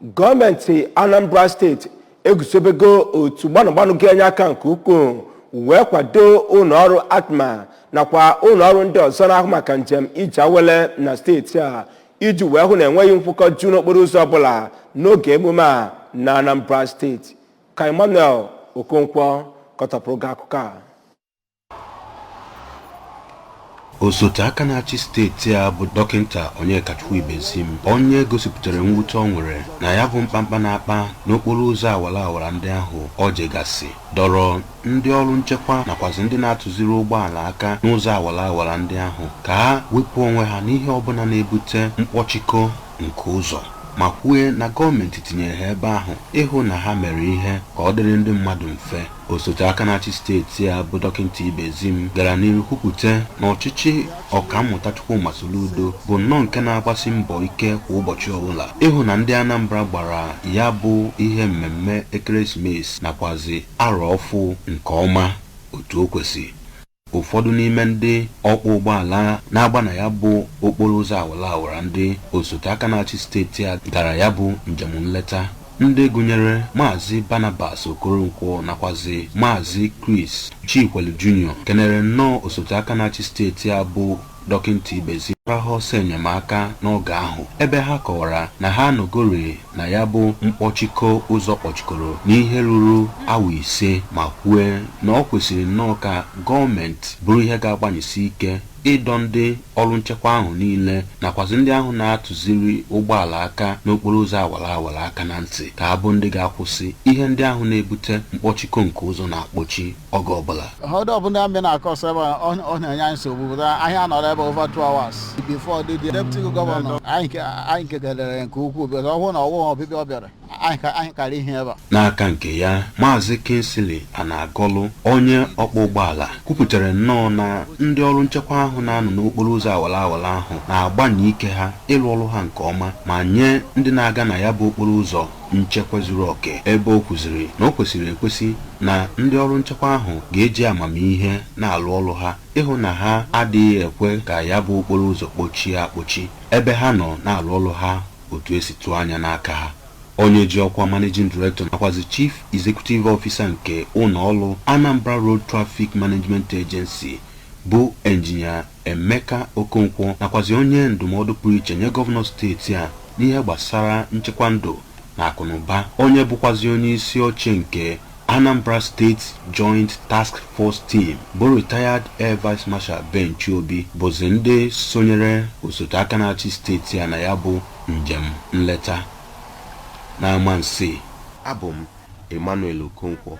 Gọọmenti Anambra Steeti eguzobego otu gbanụgbanụ ga-enye aka nke ukwuu wee kwado ụlọọrụ ATMA nakwa ụlọọrụ ndị ọzọ na-ahụ maka njem ije awele na steeti a iji wee hụ na enweghị nkwụkọju n'okporo ụzọ ọbụla n'oge emume a na Anambra Steeti. Ka Emmanuel Okonkwo kọtọpụrụ gị akụkọ a. Osote aka na-achị steeti a bụ Dọkịta Onyekachukwu Ibezim, onye gosipụtara mwute ọ nwere na ya bụ mkpamkpa na-akpa n'okporo ụzọ awara awara ndị ahụ ọ jegasị, dọrọ ndị ọrụ nchekwa nakwazi ndị na-atụziri ụgbọala aka n'ụzọ awara awara ndị ahụ ka ha wepụ onwe ha n'ihe ọbụla na-ebute mkpọchikọ nke ụzọ, ma kwue na gọọmenti tinyere ha ebe ahụ ịhụ na ha mere ihe ka ọ dịrị ndị mmadụ mfe. Osote aka na-achị steeti a bụ Dọkịta Ibezim gara n'iru kwupụta na ọchịchị Ọkammụta Chukwuma Soludo bụ nnọọ nke na-agbasi mbọ ike kwa ụbọchị ọbụla ịhụ na ndị Anambra gbara ya bụ ihe mmemme ekeresimesi nakwazi arọ ọfụ nke ọma otu o kwesị. Ụfọdụ n'ime ndị ọkwọ ụgbọala na-agba na ya bụ okporo ụzọ awara awara ndị osote aka na-achị steeti a gara ya bụ njem nleta, ndị gụnyere Maazị Barnabas Okoronkwo nakwazi Maazị Chris Chikwelu Junior, kenere nnọọ osote aka na-achị steeti a bụ Dọkịta Ibezim ha ọsọ enyemaka n'oge ahụ, ebe ha kọwara na ha anọgori na ya bụ mkpọchikọ ụzọ kpọchikọrọ n'ihe ruru awa 5, ma kwue na ọ kwesịrị nnọọ ka gọọmenti bụrụ ihe ga-agbanyesi ike ịdọ ndị ọrụ nchekwa ahụ niile nakwazi ndị ahụ na-atụziri ụgbọala aka n'okporo ụzọ awara awara aka na ntị ka ha bụ ndị ga-akwụsị ihe ndị ahụ na-ebute mkpọchikọ nke ụzọ na-akpọchi oge ọbụla. Hold up ndị amị na-akọsọ ebe a, ọ na-enye anyị nsogbu. Ahịa nọrọ ebe over 2 hours before the deputy governor anyị kelere nke ukwuu, because ọ bụrụ na ọwụghị ọbịbịa ọ bịara, anyị kara ihe ebe a. N'aka nke ya, Maazị Kingsley Anagolu, onye ọkpọ ụgbọala, kwupụtara nnọọ na ndị ọrụ nchekwa ahụ na-anọ n'okporo ụzọ awara awara ahụ na-agbanye ike ha ịrụ ọrụ ha nke ọma ma nye ndị na-aga na ya bụ okporo ụzọ nchekwa zuru oke, ebe o kwuziri na o kwesịrị ekwesị na ndị ọrụ nchekwa ahụ ga-eji amamihe na-alụ ọrụ ha ịhụ na ha adịghị ekwe ka ya bụ okporo ụzọ kpochie akpochi ebe ha nọ na-alụ ọrụ ha otu esi tụọ anya n'aka ha. Onye ji ọkwa Managing Director nakwazi Chief Executive Officer nke ụlọ ọrụ Anambra Road Traffic Management Agency bụ Engineer Emeka Okonkwo nakwazi onye ndụmọdụ pụrụ iche nye gọvanọ steeti a n'ihe gbasara nchekwa ndụ na akụnụba, onye bụkwazi onye isi oche nke Anambra State Joint Task Force Team bụ retired Air Vice Marshal Ben Chiobi, bụzi ndị sonyere osote aka na-achị steeti a na ya bụ njem nleta. N'Amansi, abụ m Emmanuel Okonkwo.